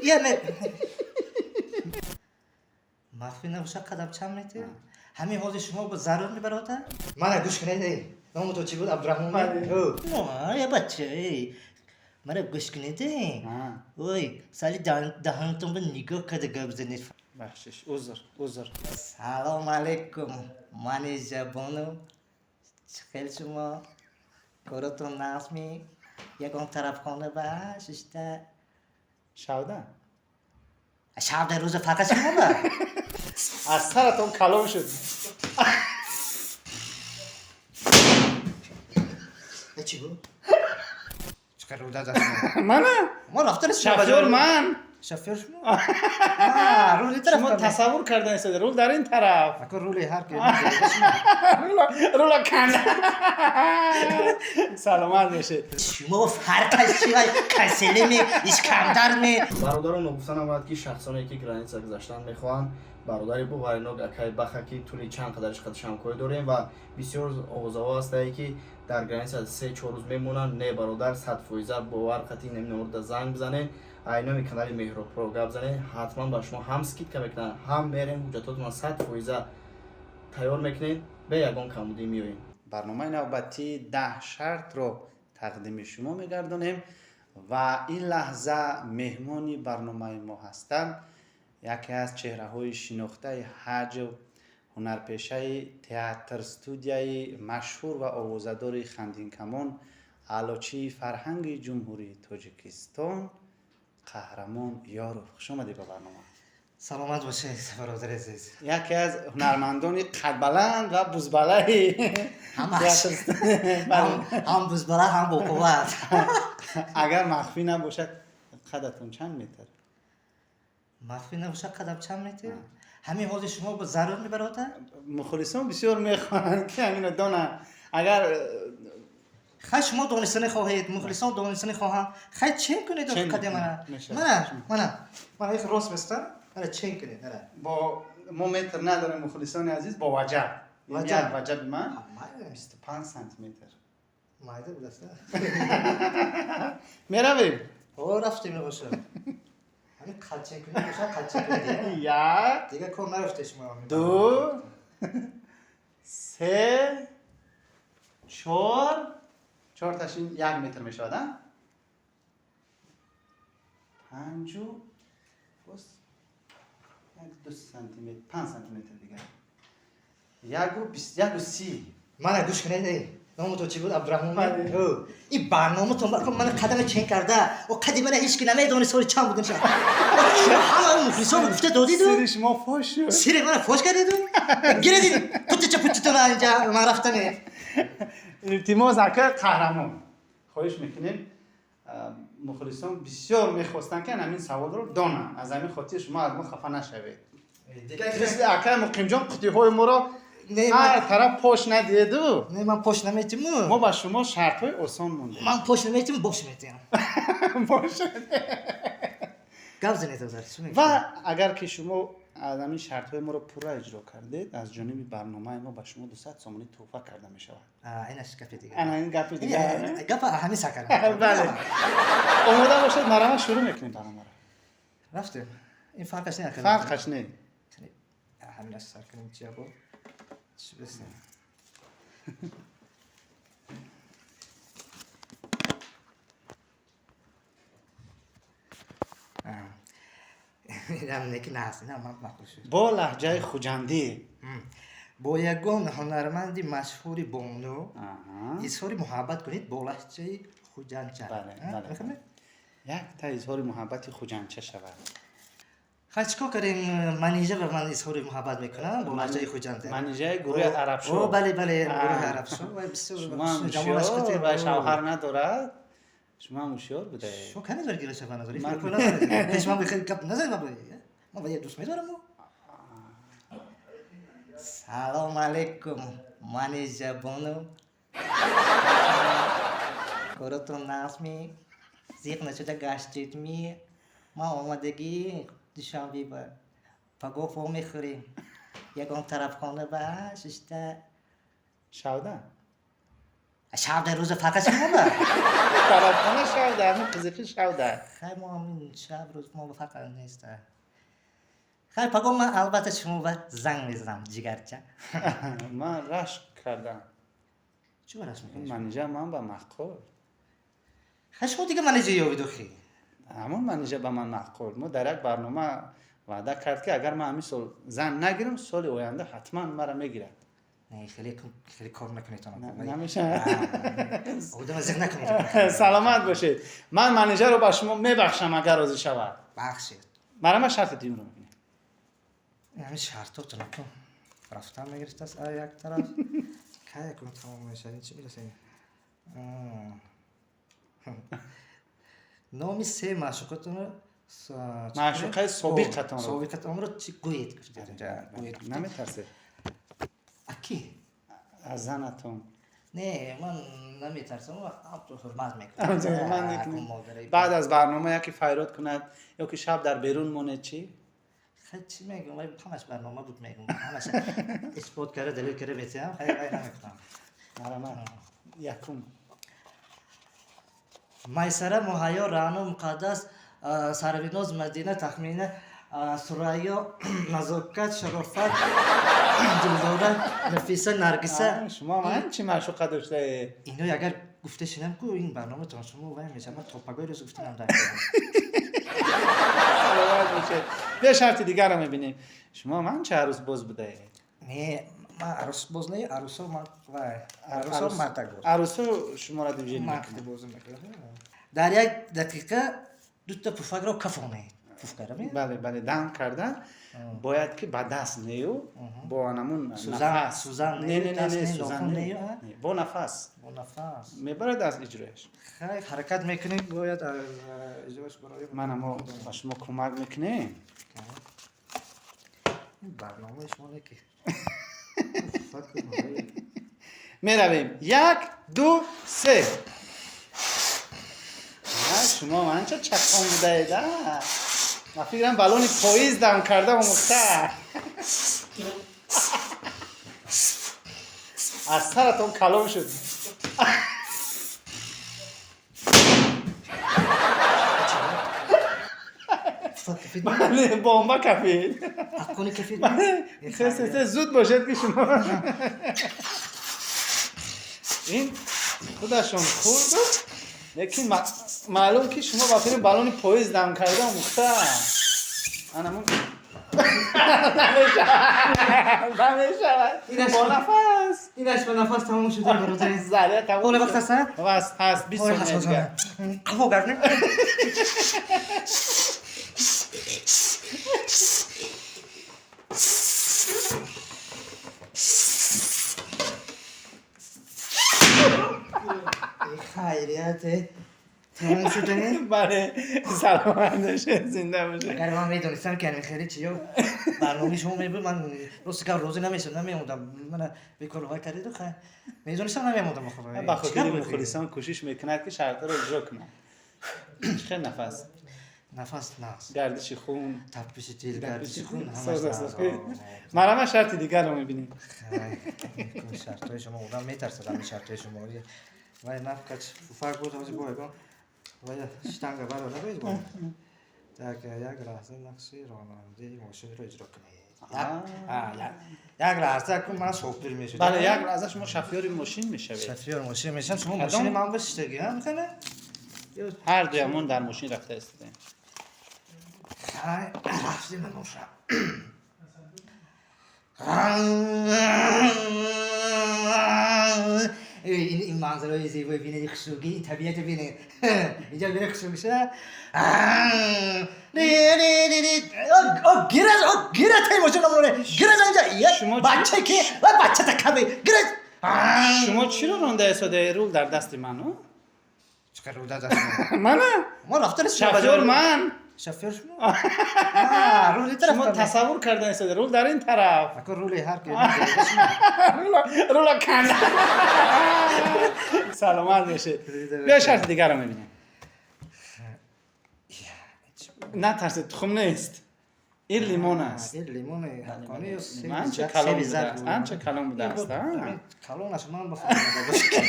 Я махфӣ набоша, қадам чанд метр? Ҳамин ҳозир шумо бо зарур мебарода? Мана гӯш кунед, эй. Номи ту чӣ буд? Абдурахмон? Я бача, эй. Мана гӯш кунед, эй. Ой, сали даҳонатон ба нигоҳ карда гап занед. Бахшиш, узр, узр. Салом алейкум, Манижа бону. Чӣ хел шумо? Коротон нағзми? Ягон тарафхона ба шишта? Шавда. Шаб дар рӯза фарқаш шумо ба? Аз саратон калон шуд. Чӣ буд? Чӣ қадр руда даст. Мана. Мо рафта расидем. Шофёр ман. Шофёр шумо? Рули тараф. Шумо тасаввур карда истода, рул дар ин тараф. Ако рули ҳар ки. Рула канда. Саломат бошед. Шумо фарқаш чи вай каселеми Искандарми? Бародарон, гуфта набояд, ки шахсоне, ки граница гузаштан мехоҳанд, бародари боваринок акай Баха, ки тӯли чанд қадариш қадшамкорӣ дорем ва бисёр овозаҳо ҳастае, ки дар граница 3-4 рӯз мемонанд. Не, бародар, 100% бовар қатъи номерда занг бизанед, айноми канали Меҳропро гап занед, ҳатман ба шумо ҳам скидка мекунанд, ҳам мерем, ҳуҷҷатотона 100% тайёр мекунед, бе ягон камбудӣ меоем. Барномаи навбатии 10 шартро тақдими шумо мегардонем ва ин лаҳза меҳмони барномаи мо ҳастанд яке аз чеҳраҳои шинохтаи ҳаҷв, ҳунарпешаи театр студияи машҳур ва овозадори Хандинкамон, аълочии фарҳанги Ҷумҳурии Тоҷикистон Қаҳрамон Ёров. Хушомадед ба барнома. Саломат бошед, бародари азиз. Яке аз ҳунармандони қадбаланд ва бузбалаи ҳамаш. Ҳам бузбала, ҳам боқувват. Агар махфӣ набошад, қадатон чанд метр? Махфӣ набошад, қадам чанд метр? Ҳамин ҳозир шумо бо зарур мебарода? Мухлисон бисёр мехоҳанд, ки ҳамино донанд, агар Хай, шумо донистани хоҳед, мухлисон донистани хоҳанд. Хай, чен кунед қади мана. Мана, мана. Мана их рост местам. Мана чен кунед, мана. Бо мо метр надорем, мухлисони азиз, бо ваҷаб. Ваҷаб. Ваҷаби ман 25 сантиметр. Майда будаст. Меравем. О, рафтем набошад. Ҳамин қад чен кунед бошад, қад чен кунед. Як. Дигар кор нарафте шумо. Ду, се, чор. Чорташ ин як метр мешавад, а? Панҷу боз як ду сантиметр, 5 сантиметр дигар. Яку бист, яку си. Мана гӯш кунед, эй. Номи ту чӣ буд? Абдурахмон? Ин барноматон мана қадама чен карда. О, қади мана ҳеч ки намедони соли чанд будем. Ҳама мухлисон гуфта додиду. Сири шумо фош шуд. Сири мана фош кардиду. Гиредид путича путитона инҷа ман рафтаме. Илтимос, ака Қаҳрамон, хоҳиш мекунем, мухлисон бисёр мехостанд, ки ҳамин саволро донанд. Аз ҳамин хотир шумо аз мо хафа нашавед. Мисли акай Муқимҷон қутиҳои моро ҳар тараф пош надиҳеду. Не, ман пош наметиму. Мо ба шумо шартҳои осон мондем. Ман пош наметиму, бош метиҳам. Бош. Гап занед. Ва агар ки шумо аз ҳамин шартҳои моро пурра иҷро кардед, аз ҷониби барномаи мо ба шумо 200 сомонӣ тӯҳфа карда мешавад. Инаш гапи дигар. Ана ин гапи дигар. Гапа ҳамин сар. Бале, омода бошед, марама, шурӯъ мекунем барномаро. Рафтем. Ин фарқаш не. Фарқаш не. Ҳаминаш сар кунем, чия бо чӣ бисем. Инам неки наҳаст, инам ман мақбул шуд. Бо лаҳҷаи хуҷандӣ. Бо ягон ҳунарманди машҳури бону изҳори муҳаббат кунед бо лаҳҷаи хуҷандча. Якта изҳори муҳаббати хуҷандча шавад. Хай, чӣ кор кардем? Манижа ба ман изҳори муҳаббат мекунам бо лаҳҷаи хуҷанда. Манижаи гурӯҳи Арабшо. Бале, бале, гурӯҳи Арабшо. Шумо шавҳар надорад, шумо ҳушёр будаед. Шумо кай медоред гира шавҳар надоред? Пеш ман гап назанед. Ман ба дӯст медорам. Салом алейкум, Манижа бону. Коротон нағзми? Зиқ нашуда гаштидми? Ман омадагӣ Душанбе ба пагоҳ вомехӯрем ягон тарафхона ба шишта. Шавда. Шаб дар рӯза фарқаш чӣ? Тарабхона шав да, ҳамин қизиқи шав да. Хай, мо ҳамин шаб рӯз мо ба фарқ нест. Хай, паго ман албатта шумо ба занг мезанам, ҷигарча. Ман рашк кардам. Чӣ ба рашк мекунӣ? Манижа ман ба маъқул. Хай, шумо дига манижа ёбид охи. Ҳамон манижа ба ман маъқул. Мо дар як барнома ваъда кард, ки агар ман ҳамин сол зан нагирам, соли оянда ҳатман маро мегирад. Не, хеле хеле кор накунед. Намешавад. Одама зиқ накунед. Саломат бошед. Ман манижаро ба шумо мебахшам, агар розӣ шавад. Бахшед. Мара ман шарти дуюмро мебинем. Ҳамин шартотон кун рафтан мегирифтааст аз як тараф, кай кун тамом мешавад? Ин чӣ будааст? Номи се маъшуқатонро. Маъшуқаи собиқатонро. Собиқатонро чӣ гӯед, гуфтед инҷа, гӯед гуфтед. Наметарсед? А ки? Аз занатон. Не, ман наметарсам, ҳамту ҳурмат мекунам. Ҳамту ҳурмат мекунед. Баъд аз барнома яке файрод кунад ё ки шаб дар берун монед, чӣ? Хай, чӣ мегӯям, вай ҳамаш барнома буд мегӯям, ҳамаш исбот карда, далел карда метиҳам. Хай, вай намекунам. Марҳамат, якум. Майсара, Муҳайё, Раъно, Муқаддас, Сарвиноз, Мадина, Тахмина, Сурайё, Назокат, Шарофат, Дилдора, Нафиса, Наргиса. Шумо ман чӣ маъшуқа доштаед? Ино агар гуфта шинам ку, ин барноматон шумо вай мешавад. Ман то пагои рӯз гуфтанам дар. Саломат бошед. Бия, шарти дигарро мебинем. Шумо ман чӣ арӯсбоз будаед? Не, ман арӯсбоз не, арӯсо ман вай, арӯсо мардак боз. Арӯсо шуморо движение Мард мекунад. бозӣ мекунад. Дар як дақиқа дута пуфакро кафонед. Пуфкара ме? Бале, дам кардан бояд, ки ба даст нею, бо анамун Сӯзан, нафас. сӯзан не нею, не не даст не, не, сӯзан нохун не. нею, а? Не, бо нафас. Бо нафас. Мебарад аз иҷрояш. Хай, ҳаракат мекунем, бояд аз иҷрош барои. Мана, мо ба шумо кӯмак мекунем. Ин барномаи шумо не ки. Меравем: як, ду, се. А, шумо анча чакон будаед, а? Ман фикрам, баллони поиз дам карда омӯхта, аз саратон калон шуд. Пуфак кафид? Бале, бомба кафид. Аккони кафид? Се, се, се, зуд бошед, ки шумо ин худашон хурду, лекин маълум, ки шумо ба фикри баллони поиз дам карда омӯхта. Анамун намешавад, бо нафас. Инаш ба нафас тамом шуда, бародари. Заря тамом Оле шуд. вақт ҳаст, а? Вақт ҳаст, 20 Ой, сония ҳаст, дигар. Қафо гардем. Хайрияте. Тамом шуда? Бале, саломат бошед, зинда бошед. Агар ман медонистам, ки ҳамин хеле чиё барномаи шумо мебуд, ман рости гап розӣ намешудам, намемондам. Мана бекор вай кардиду, хай. Медонистам, намемондам, ба худо. Ба хотири мухлисон кӯшиш мекунад, ки шартҳоро иҷро кунад. Чӣ хел нафас? Нафас нағз. Гардиши хун? Тапиши дил, гардиши хун ҳамаш Соз аст. нағз. Марҳамат, шарти дигарро мебинем. Хай, шартҳои шумо одам метарсад, ҳамин шартҳои шумо. Вай нафкач фуфак буд, ҳозир бо ягон вай штанга баро набоед бо. Так, як лаҳза нақши ронандаи мошинро иҷро кунед. Як лаҳза кун, ман шофир мешудам. Бале, як лаҳза шумо шофёри мошин мешавед. Шофёр мошин мешавам, шумо Кадом? мошини ман бишиштаги, ҳа, мехоҳед? Ҳар дуямон дар мошин рафта истодаем. Хай, рафтем моша. Ин манзараи зебои бинед, хушругӣ, ин табиатро бинед. Инҷа бинед, хушругиша. Гираз, гираз, тай мошина моне. Гираз инҷа. Як Шумо чӣ? бача ки, ва бача такаби. Гираз. Шумо чиро ронда истодаед? Рул дар дасти ману. Чӣ рул дар дасти ман? Мана. Мо рафта расидем. Шофёр ман. Шофёр шумо? А, рули тараф. Шумо тасаввур карда истодаед, рул дар ин тараф. Ако рули ҳар ки. Рула канда. Саломат бошед. Биё, шарти дигарро мебинем. Натарсед, тухм нест, ин лимон аст. Ин лимони ҳаққонӣ ё себи Анча зард? Калон Себи зард будааст. буд. Анча калон будааст, а? Калонаш ман бафаҳмида бошам.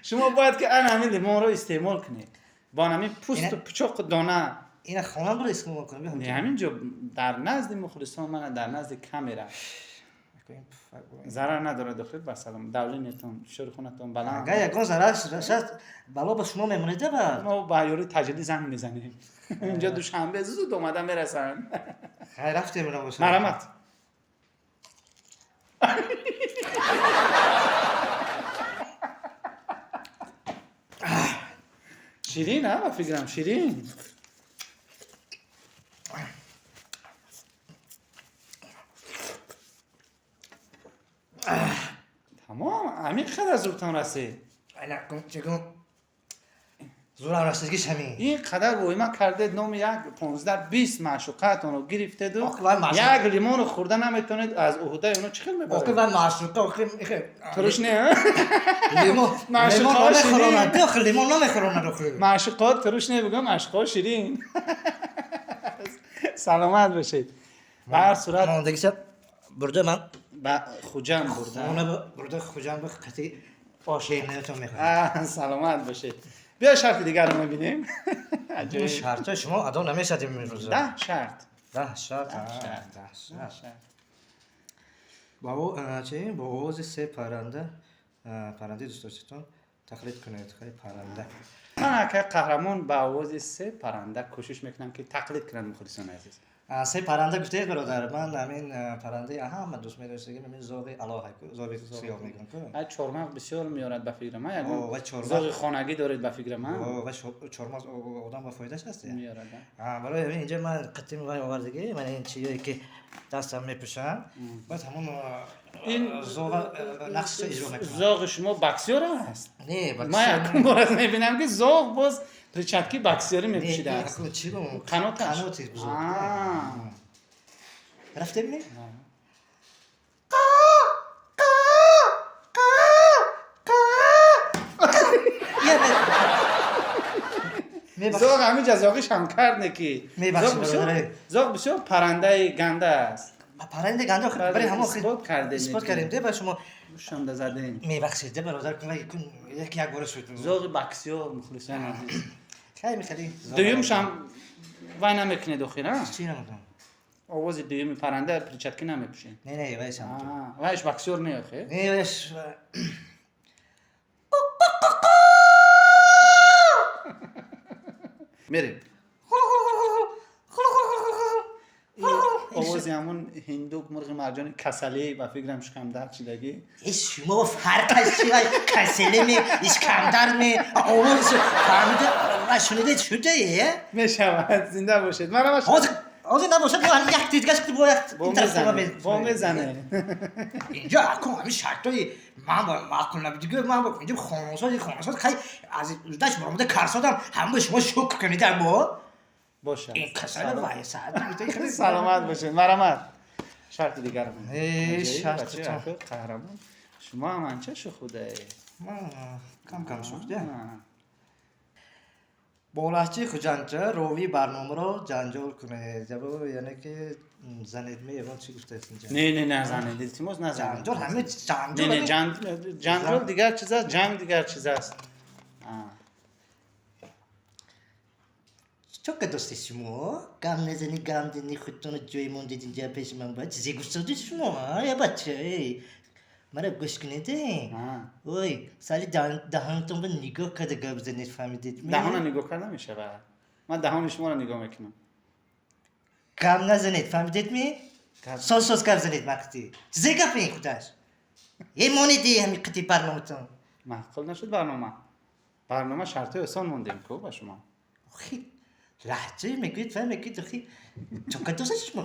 Шумо бояд ки ана ҳамин лимонро истеъмол кунед бо ҳамин пӯсту пучоқу дона. Ина хона бура истеъмол кунам. Не, ҳамин ҷо, дар назди мухлисон, мана, дар назди камера. Зарар надорад охир, ба салом, давление тон, фишори хунатон баланд. Агар ягон зарар шуд, бало ба шумо мемонеда ба. Мо ба ёри таҷлӣ занг мезанем, инҷо Душанбе зуд омада мерасанд. Хайр, рафтем, бошад. Марҳамат. Ширин, а, ба фикрам, ширин. Тамом, ҳамин қадар зудтон расид? Чекун, зурам расидгиш ҳамин. Ин қадар воима кардед, номи як 15-20 маъшуқаатонро гирифтеду Охи, вай маъшуқ- як лимонро хӯрда наметавонед, аз уҳдаи оно чӣ хел Охи, мебаред? вай маъшуқа, охи, Туруш не? Лимон Маъшуқаҳо лимон намехӯронад. ширин. Охи, лимон намехӯронад, охи. Маъшуқаҳо туруш не, бигӯ, маъшуқаҳо ширин. Саломат бошед. Ба ҳар сурат Мондагиша бурда ман. Ба Хуҷанд бурда. Хона бурда, Хуҷанд ба қати ошиқиятон мехӯрам. Саломат бошед. Биё, шарти дигарро мебинем. Аҷоиб. Шартҳои шумо адо намешад имрӯза. 10 шарт. 10 шарт. 10 шарт. 10 10 шарт. шарт. Бо чи, бо овози се парранда, паррандаи дӯстдоштатон тақлид кунед. Хеле парранда. Ман, акай Қаҳрамон, ба овози се парранда кӯшиш мекунам, ки тақлид кунанд, мухлисони азиз. Се парранда гуфтед, бародар, ман ҳамин паррандаи ҳама дӯст медоштагим, ҳамин зоғи алоҳ, зоғи сиёҳ мегӯям ку. Ай, чормағз бисёр меорад, ба фикри ман. Ягон О, ва чормағз- зоғи хонагӣ доред, ба фикри ман. Ва чормағз одам ба фоидааш аст. Меорад, а? Барои ҳамин инҷа ман қатим вай овардагӣ, ман ин чиёе ки дастам мепӯшам, баъд ҳамон Ин зоға нақшша иҷро мекунам. Зоғи шумо боксёр аст? Не. Ман якум бор аст мебинам, ки зоғ боз перчатки боксёрӣ мепӯшидааст. Чӣ гум? Қаноташ. Қаноти бузург. А. Рафтем, ми? Зоғ ҳамин ҷа зоғиш ҳам кард, не ки. Мебахшед, Зоғ бисёр- бародаре. Зоғ бисёр паррандаи ганда аст. Паррандаи ганда, охир, барои ҳамон Исбот кардем. Исбот кардем, де, ба шумо. Гӯшамда задем. Мебахшед, де, бародар, кун як як бора шуд. Зоғи боксёр, мухлисони азиз. Хеле хеле. Дуюмшам вай намекунед охир, а? Чӣ намекунам? Овози дуюми парранда, перчатки намепӯшед. Не, не, вайшам. Вайш боксёр не, охир? Не, вайш. Мерем. Овози ҳамун ҳиндук, мурғи марҷони касалӣ, ба фикрам, шикамдард шидагӣ. Шумо фарқаш чи? Вай каселе, искандар ме, овоз фаҳмида ва шунида шудае. Мешавад, зинда бошед, марама. Ҳозир, ҳозир набошад, бо як дидгаш бо як Бо мезане, бо мезане. Инҷо акун ҳамин шартҳои ман бо маъқул набудиги, ман бо инҷо хонасоз хай аз даш баромада карсодам, ҳама шумо шукр кунед бо. Бошад. Ин касале вай саат. Саломат бошед, марҳамат, шарти дигар. Э, шарти. Қаҳрамон, шумо ҳам анча шухудаед. Кам кам шух, де. Бо лаҳҷаи хуҷандча ровии барномаро ҷанҷол кунед, яъне ки занедме, ягон чӣ гуфтааст инҷа? Не, не, назанед, илтимос, назанед. Ҷанҷол ҳама. Не. Ҷанҷол. Не, ҷанҷол дигар чиз аст, ҷанг дигар чиз аст. Чо кадости шумо? Гам назани, гам дини, худтонро ҷой мондед инҷа пеши ман, бояд чизе гуфтоди шумо, я бача, эй. Мара гӯш кунед, ой, сали даҳонатон ба нигоҳ карда гап занед, фаҳмидед? Даҳона нигоҳ карда мешавад? Ман даҳони шуморо нигоҳ мекунам. Гам назанед, фаҳмидед ми? Соз соз гап занед вақти. Чизе гап ин худаш? Е, монеди ҳамин қити барноматон. Маъқул нашуд барнома? Барнома шартҳои осон мондем ку ба шумо. Охи, лаҳҷа мегӯед, фаҳм мегӯед, охи, чо кадоса шумо?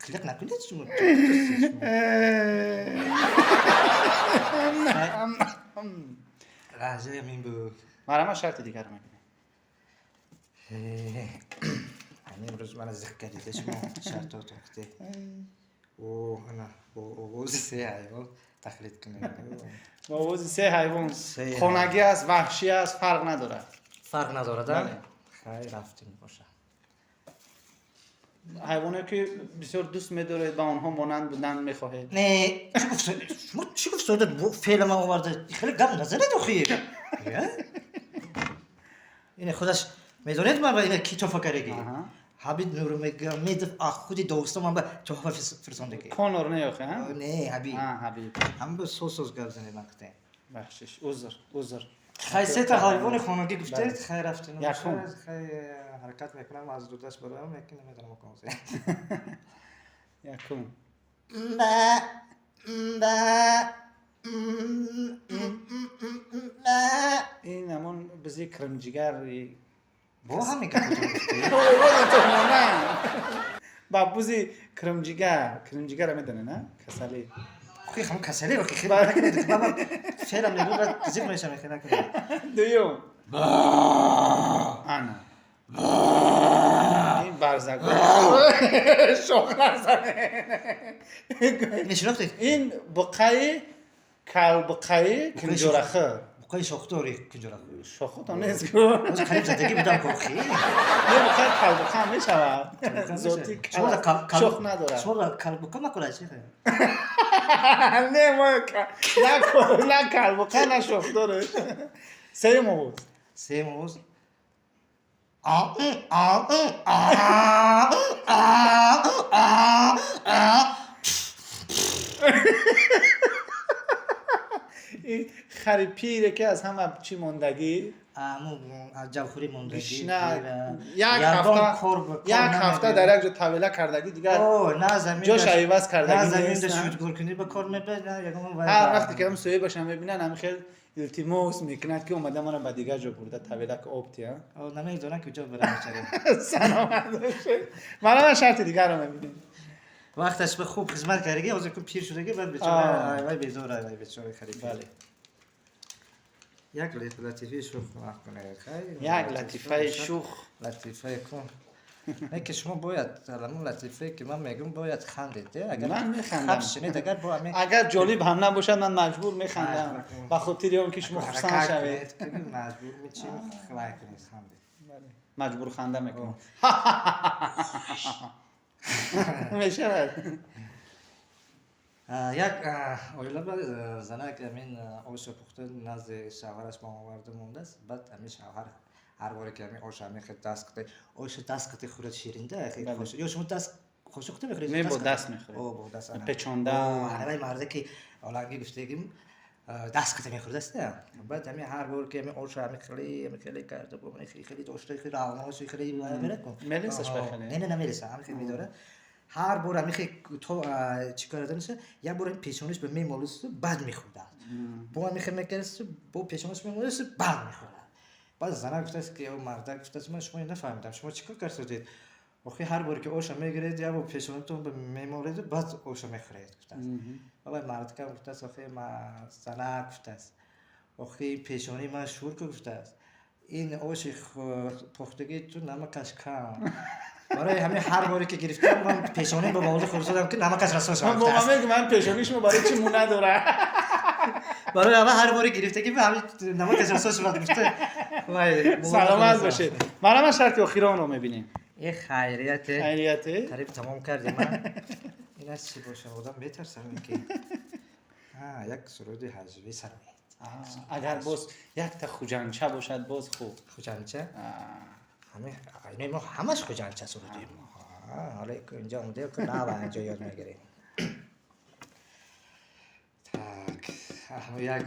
Қилиқ накунед шумо. Лаҳҷа ҳамин буд. Марҳамат, шарти дигарро мебинем. Ҳамин рӯз мана зиқ кардида шумо шартотон қити. О, ана, бо овози се ҳайвон тақлид кунед. Бо овози се ҳайвон, хонагӣ аст, ваҳшӣ аст, фарқ надорад. Фарқ надорад, а? Хайр, рафтем, боша. Ҳайвоне ки бисёр дӯст медоред, ба онҳо монанд будан мехоҳед. Не, чӣ гуфт, шумо чӣ гуфт, феъла ман оварда, хеле гап назанед охир. Ине худаш медонед, ман ба ина ки туҳфа кардаги? Ҳабиб Нурмагомедов, худи Догистон ман ба туҳфа фирсондаги. Конор не охи, а? Не, Ҳабиб. Ҳабиб. Ҳама ба соз соз гап занед ман қитем. Бахшиш, узр, узр. Хай, сета ҳайвони хонагӣ гуфтед, хай, рафтем. Якум. Хай, ҳаракат мекунам аз дудаш бароям, яки намедонам ком. Якум. Ба ба ба. Ин ҳамон бизи кирмҷигар. Бо ҳамин гапотон гуфтед. Ба бузи кирмҷигар, кирмҷигара медонед, на? Касалӣ. Охи, ҳамон касалӣ, охи, хеле накунед. Ман феълам мегӯ, баъд зиқ мешавам, хеле накунед. Дуюм. Ана ин барзагов, шох назанед. Мешинохтед? Ин буқаи калбуқаи кунҷорахӯр. Буқаи шохдори кунҷорахӯр. Шохото нест ку. Ҳозир қариб задагӣ будам ку, охи. Не, буқаи калбуқа ҳам мешавад, зоти шох надорад. Шумо калбуқа макунад чи? Не, мо на калбуқа, на шохдореш. Сеюм овоз. Сеюм овоз. А а а а а а. Ин хари пире ки аз ҳама чӣ мондагӣ. Ҷавхурӣ мондагӣ. Гишна, як ҳафта, як ҳафта дар як ҷо тавела кардагӣ, дигар ҷоша иваз кардагӣ. На заминда шӯдгор кунӣ ба кор мебарад, на ягон. Ҳар вақте ки ҳам соҳибаша мебинанд, ҳами хел илтимос мекунад, ки омада мана ба дигар ҷо бурда тавела ки об тия. Намедонам куҷо барам бечара. Саломат бошед. Мана шарти дигарро мебинем. Вақташ ба хуб хизмат кардагӣ, ҳозир ку пир шудагӣ, баъд бечора вай безор, вай бечора харид. Бале. Як латифаи шух кунед. Як латифаи шух. Латифаи кун. Не, ки шумо бояд ҳамун латифае ки ман мегӯм, бояд хандед. Агар Ман механдам. Шинед, агар бо ҳамин. Агар ҷолиб ҳам набошад, ман маҷбур механдам, ба хотири он ки шумо хурсанд шавед. Маҷбур мечи хлай кунед, хандед. Маҷбур ханда мекунам, мешавад. Як оила ба занак ҳамин оша пухта назди шавҳараш оварда мондааст. Баъд ҳамин шавҳар ҳар боре ки ҳамин оша ҳамин хел даст қити, оша даст қити хӯрад, ширинда. Ё шумо даст қошуқ қити мехӯред? Не, бо даст мехӯред. Бо даст. Печонда. Ҳамаи марде ки оланги гуфтагим, даст қити мехӯрдаст. Баъд ҳамин ҳар бор ки ҳамин оша ҳамин хеле, ҳамин хеле карда, хеле дошта, хеле равнош, хеле мерад. Мелесаш ба хеле? Не, намелеса, ҳамин хеле медорад. Ҳар бор ҳамин хел то чӣ кор карда, як бор пешониш ба мемолисту, баъд мехӯрдааст. Бо ҳамин хел мекардасту, бо пешониш мемолисту, баъд мехӯрдааст. Баъд занак гуфтааст ки мардак гуфтааст: «Ман шумо нафаҳмидам, шумо чӣ кор кардед? Охи, ҳар боре ки оша мегиред, як бор пешонатон мемоледу, баъд оша мехӯред», гуфтааст. Баъд мардакам гуфтааст: «Охи, занак, — гуфтааст, — охи, пешонии ман шур ку, — гуфтааст, — ин оши пухтагии ту намакаш кам, барои ҳамин ҳар боре ки гирифтам, ман пешонӣ ба молда хӯрсодам, ки намакаш расо шавад». Ман пешонии шумо барои чӣ мӯ надорад? Барои ҳама ҳар боре гирифтагӣ ҳамин намакаш расо шавад, гуфта. Саломат бошед. Мана шарти охиронро мебинем. Э, хайрияте. Хайрияте. Қариб тамом кардем. Ман ин аз чӣ бошам, одам метарсам ки як суруди ҳаҷвӣ сароед. Агар боз якта хуҷанча бошад, боз хуб. Хуҷанча? Ҳамин мо ҳамаш хуҷанча суруди мо. Ҳоло инҷо омода ку, нава инҷо ёд мегирем. Так, ҳамун як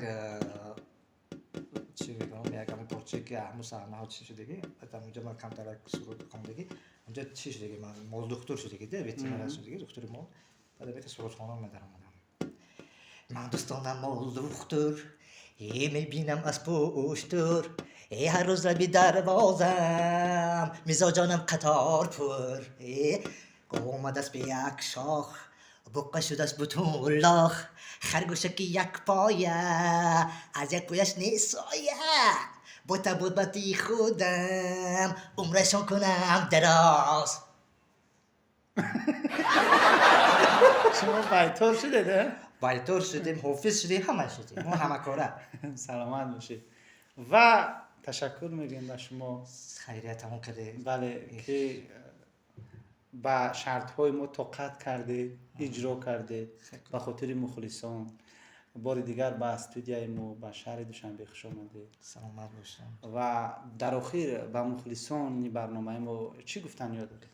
чӣ мегӯям, як ҳамун порчае ки ҳамун саҳнаҳо чӣ шудагӣ, баъд ҳамунҷо ман камтар як суруд хондагӣ. Унҷо чӣ шудагӣ, ман молдухтур шудагӣ, да, ветеринар шудагӣ, духтури мол. Баъд ҳамин сурудхона медаромадам: «Ман дӯстонам молдухтур, е мебинам аз пуштур, е ҳар рӯз лаби дарвозам мизоҷонам қатор пур, е омадааст бе як шох, буққа шудааст бутун лох, харгӯшаки як поя, аз як пояш несоя, бо табобати худам умрашон кунам дароз». Шумо байтор шудед? Байтор шудем, ҳофиз шудем, ҳама шудем, мо ҳамакора. Саломат бошед ва ташаккур мегӯем ба шумо. Хайрият, тамом кардем. Бале, ки Ба шартҳои мо тоқат кардед, иҷро кардед ба хотири мухлисон. Бори дигар ба студияи мо, ба шаҳри Душанбе хуш омадед. Саломат бошам. Ва дар охир ба мухлисони барномаи мо чӣ гуфтан ёд доред?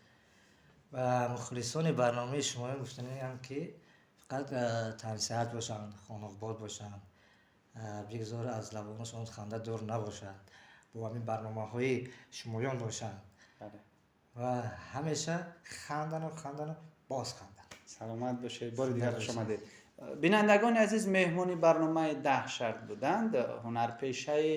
Ба мухлисони барномаи шумоё гуфтаниам, ки фақат тансиҳат бошанд, хонаобод бошанд, бигзор аз лабонашон ханда дур набошад, бо ҳамин барномаҳои шумоён бошанд ва ҳамеша хандану, хандану боз ханданд. Саломат бошед, бори дигар хуш Бошед. омадед. Бинандагони азиз, меҳмони барномаи «10 шарт» буданд ҳунарпешаи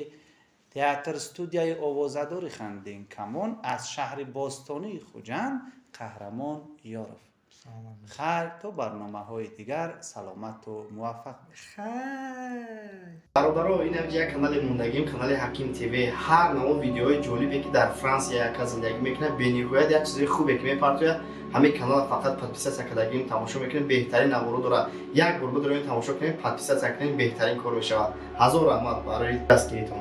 театр студияи овозадори «Хандин Камон» аз шаҳри бостонии Хуҷанд Қаҳрамон Ёров. Саломат бошед. Хайр, то барномаҳои дигар саломату муваффақ бошед. Хайр. Бародаро, ин ҳамҷа як канали мондагим, канали Ҳаким ТВ. Ҳар навъ видеоҳои ҷолибе, ки дар Франсия як кас зиндагӣ мекунад, бениҳоят як чизои хубе ки мепартояд. Ҳамин канала фақат подписаться кардагим, тамошо мекунем, беҳтарин наворо дорад. Як бор бидорем, тамошо кунем, подписаться кунем, беҳтарин кор мешавад. Ҳазор раҳмат барои дастгиритон.